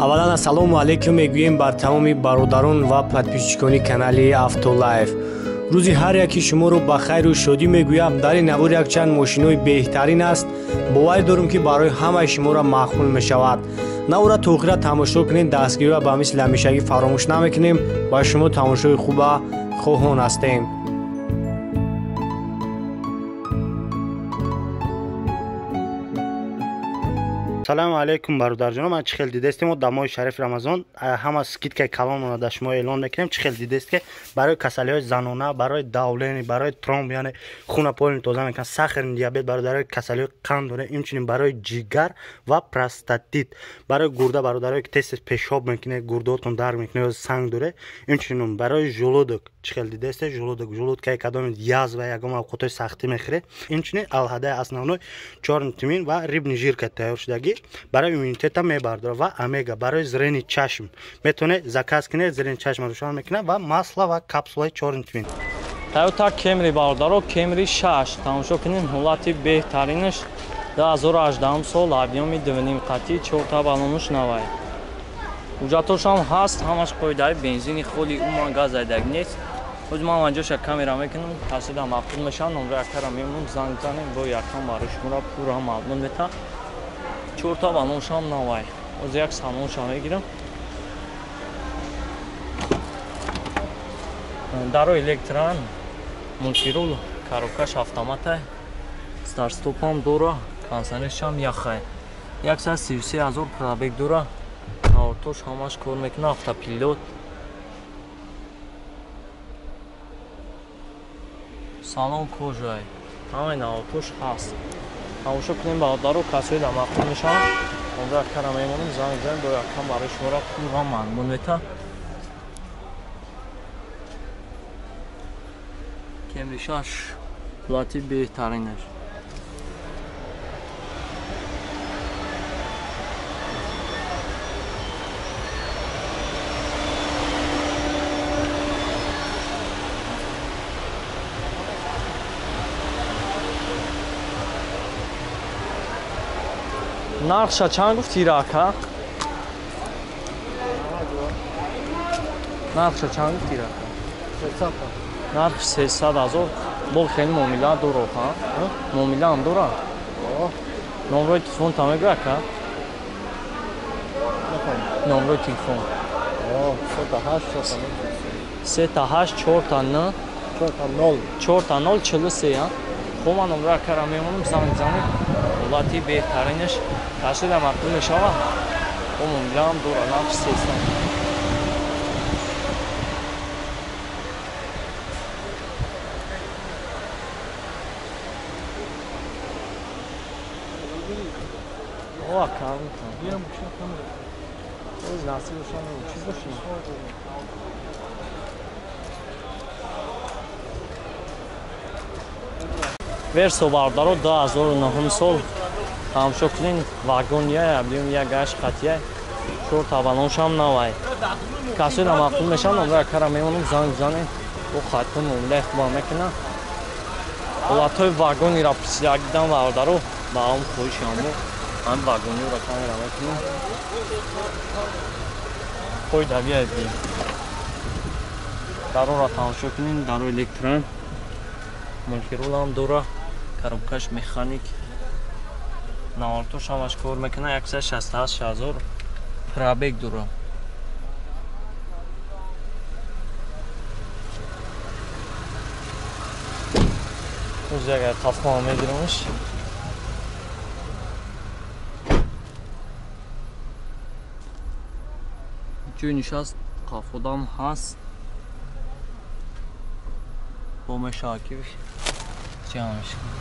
Аввалан ассалому алайкум мегӯем бар тамоми бародарон ва подписчикони канали Автолайф. Рӯзи ҳар яки шуморо ба хайру шодӣ мегӯям. Дар ин навор якчанд мошинои беҳтарин аст. Боварӣ дорем, ки барои ҳамаи шуморо маъқул мешавад. Навора то охира тамошо кунед, дастгириро ба мисли ҳамешагӣ фаромӯш намекунем. Ба шумо тамошои хуба хоҳон ҳастем. Салому алейкум, бародарҷоно. Ман чӣ хел дидестем, мо дар моҳи шариф Рамазон ҳама скидкаи калонро дар шумо эълон мекунем. Чӣ хел дидест, ки барои касалиҳои занона, барои давление, барои тромб, яъне хуна полный тоза мекунад, сахарный диабет, бародарои касалиҳои қанд дора, инчунин барои ҷигар ва простатит, барои гурда, бародарое ки тез пешоб мекунед, гурдаотон дард мекунед ё санг доре, инчунин барои желудок. Чӣ хел дидесте, желудок, желудкаи кадоми язва, ягон авқотҳои сахтӣ мехӯред. Инчунин алҳадаи основной чёрный тмин ва рыбный жирка тайёр шудагӣ барои иммунитета мебардорад ва омега барои зрение чашм. Метавонед заказ кунед, зрение чашм рӯшан мекунад ва масло ва капсулаи чёрный тмин. Тойота Кемри, бародаро, Кемри 6 тамошо кунем, ҳолати беҳтаринаш, 2018 сол, объёми 2.5 қатӣ, чорта баллонуш навай. Ҳуҷҷатошам ҳаст, ҳамаш қоидаи, бензини холи, уман газ айдаг нест. Ҳози ман анҷоша камера мекунам, касида маъқул мешавад, номраи акара мемонам, занг занем, бо якам барои шуморо пурра маълум мета. Чорта баллоншам навай. Ҳози як салонша мегирам. Даро электран, мультирул, коробкаш автоматай, старстопам дора, кондиционершам яхай. 133 000 пробег дора, наортош ҳамаш кор мекунад, автопилот. Салон кожай, ҳамаи наортош ҳаст. Тамошо кунем, бародаро, касои дар маъқул мешаванд. Онҷо акара мемонем, занг занем, бо якам барои шуморо пурра маълумот мета. Кемри 6 ҳолати беҳтаринаш. Нархша чанд гуфти ирака? Нархша чанд гуфти ирака? 300. Нарх 300 000. Бо хеле муомила дора, ха? Муомила ҳам дора? Номрои телефон та мегӯ, ака? Номрои телефон. 3 та 8 4 та 9 4 та 0 43, а? Хуб, ман номрои акара мемонам, занг занем. Ҳолати беҳтаринаш касида маъқул мешавад. Бо муомилаам дора, нарх 300. О, ака, насиб чиз бошем. Версо, бародаро, 2009 сол тамошо кунед, вагония, объём як гашт қатия, чорта баллоншам навай. Касои дар маъқул мешаванд, номраи акара мемонам, занг занем, бо хатто муомилаи хуба мекунад. Ҳолатҳои вагонира пурсидагидан, бародаро, ба ҳам хоҳиши ҳамо ҳамин вагониро камера мекунам. Қоида бияед бин. Дароро тамошо кунед, даро электран, мультирулам дора, коробкаш механик, навортош ҳамаш кор мекунад, 168 000 пробег дора. Оз як қафма мегирамаш. Ҷои нишаст қафодам ҳаст. Бо мешавад ки ҷамъш кунем.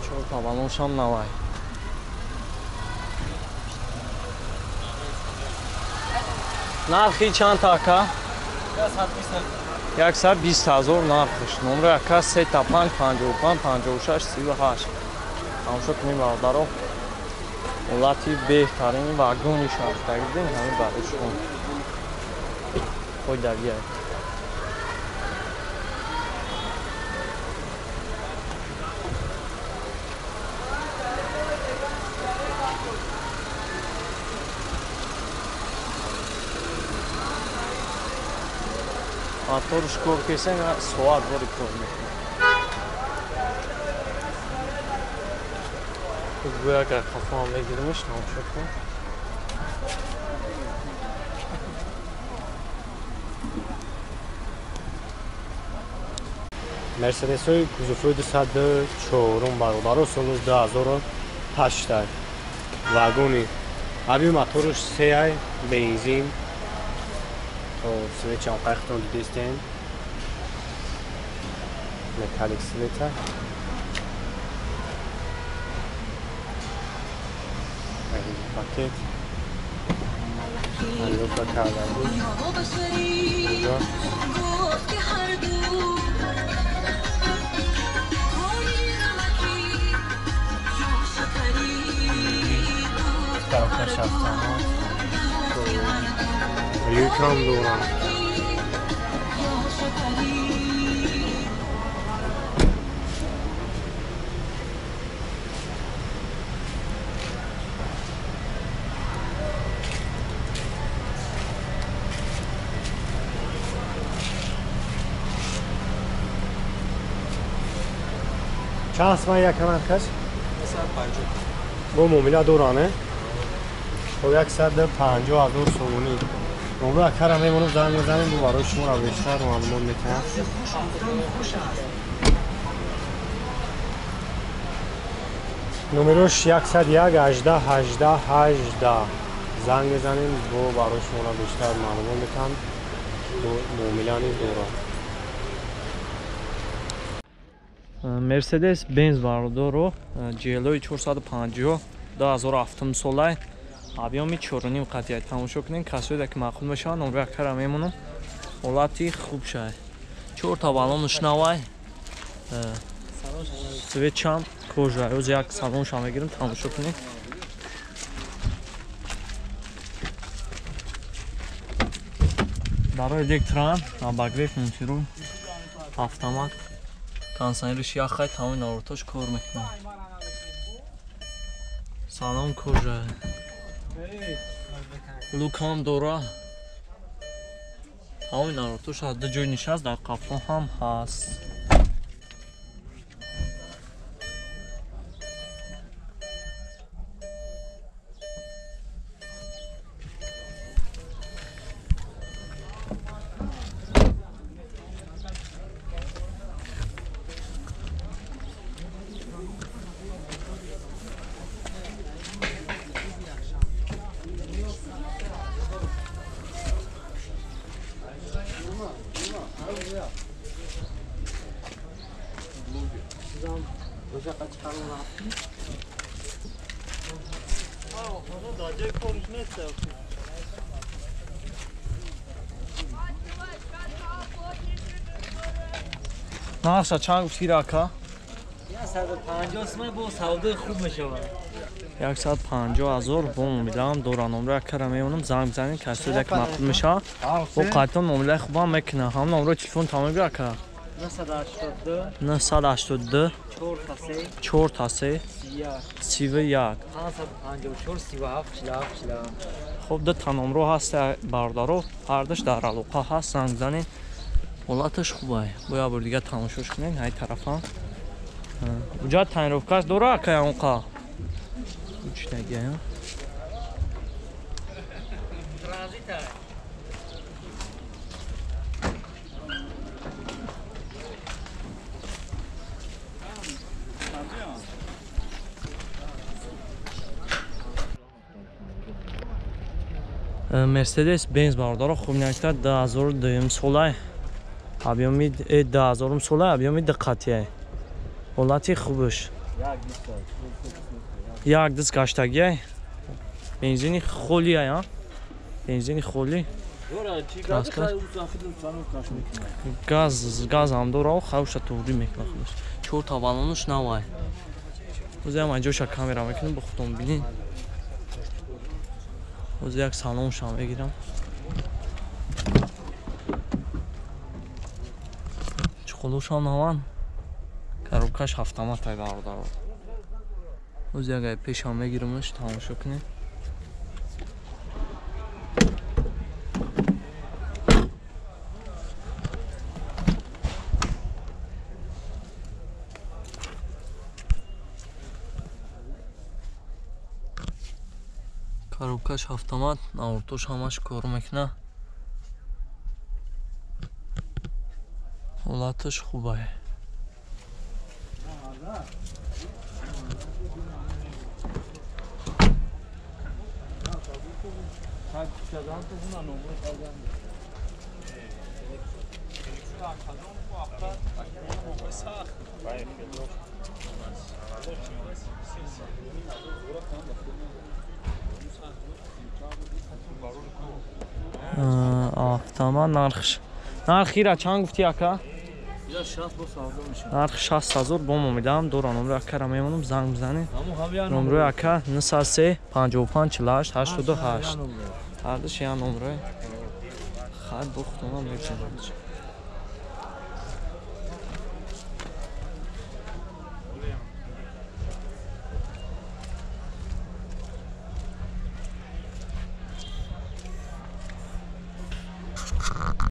Чорта баллоншам навай. Нархи чанд ака? 120 000 нархш. Номраи ака 3 та 5 55 56 38. Тамошо кунем, бародаро. Ҳолати беҳтарин вагони шаҳрдагидем ҳамин барои шумо. қоидагия. Моторш кор кесен, соат бори кор мекунад. Гӯя агар қафоам мегиримш, тамошо кун. Мерседесҳои кузовҳои 204 бародаро, соли 2008 вагони аби моторш 3 бензин. То свечам қайхтон дидестен. Металлик света. Пакет. Аллока кардаги. Инҷо. Коробка шафтаҳо. Люкам дорам. Чанд сомон якам каш? 150. Бо муомила доране? Хоб 150 ҳазор сомонӣ. Номро акара мемонам, занг мезанем, бо барои шуморо бештар маълумот метаҳам. Номерош 101 18 18 18. Занг мезанем, бо барои шуморо бештар маълумот метаҳам. Бо муомила низ дорам. Мерседес Бенз бародаро GLO 450 2007 солай объёми 4.5 қатия. Тамошо кунед, касоеда ки маъқул мешаванд, номро яккара мемонам. Ҳолати хуб шай. 4 та балонш навай. Свечам кожа. Оз як салонша мегирам, тамошо кунед. Барои электран, обогрев, мунтиру, автомат. Кондиционериш яхай, тамоми наворотош кор мекунад. Салон кожа. Лукам дора. Тамоми наворотош аз ду ҷой нишаст, дар қафо ҳам ҳаст. Нархша чанд гуфтӣ рака? 150 сомон бо савдои хуб мешавад. 150 ҳазор бо муомилаам дора. Номро яккара мемонам, занг бизанед, касоеда ки маъқул мешавад. Бо қайтон муомилаи хубам мекунад. Ҳам номрои телефон тамом бир ака? 982 982 4 3 4 31 554 37 47 47. Хоб ду та номро ҳаст бародаро, ҳардаш дар алоқа ҳаст, занг бизанед. Ҳолаташ хубай. Бо як бор дига тамошош кунед ҳай тарафам. Уҷа тонировкаш дора ака онқа? Учнагия. Мерседес Бенз бародаро хуб някта 2002 солай. Объёми 2000 солай, объёми диққатия. Ҳолати хубш. Як диск гаштагия. Бензини холия, бензини холи. Газ ҳам дора, хавша туғри мекунад худаш. 4 та балонуш навай. Ҳозир ҳам ҷоша камера мекунем, бо худтон бинед. Ҳозир як салоншам мегирам. Чехолушам наван. Коробкаш автоматай бародаро. Оз ягай пешам мегиримш, тамошо кунед. Коробкаш автомат, навортош ҳамаш кор мекуна. Ҳолаташ хубае. Автомат нархш. Нархира чанд гуфти ака? Нарх 60 000 бо мо медам, дора номри акара мемонам, занг бизанед. Номри ака 903 55 48 88. Ҳардуш я номри. Хай бухтонам мебинам.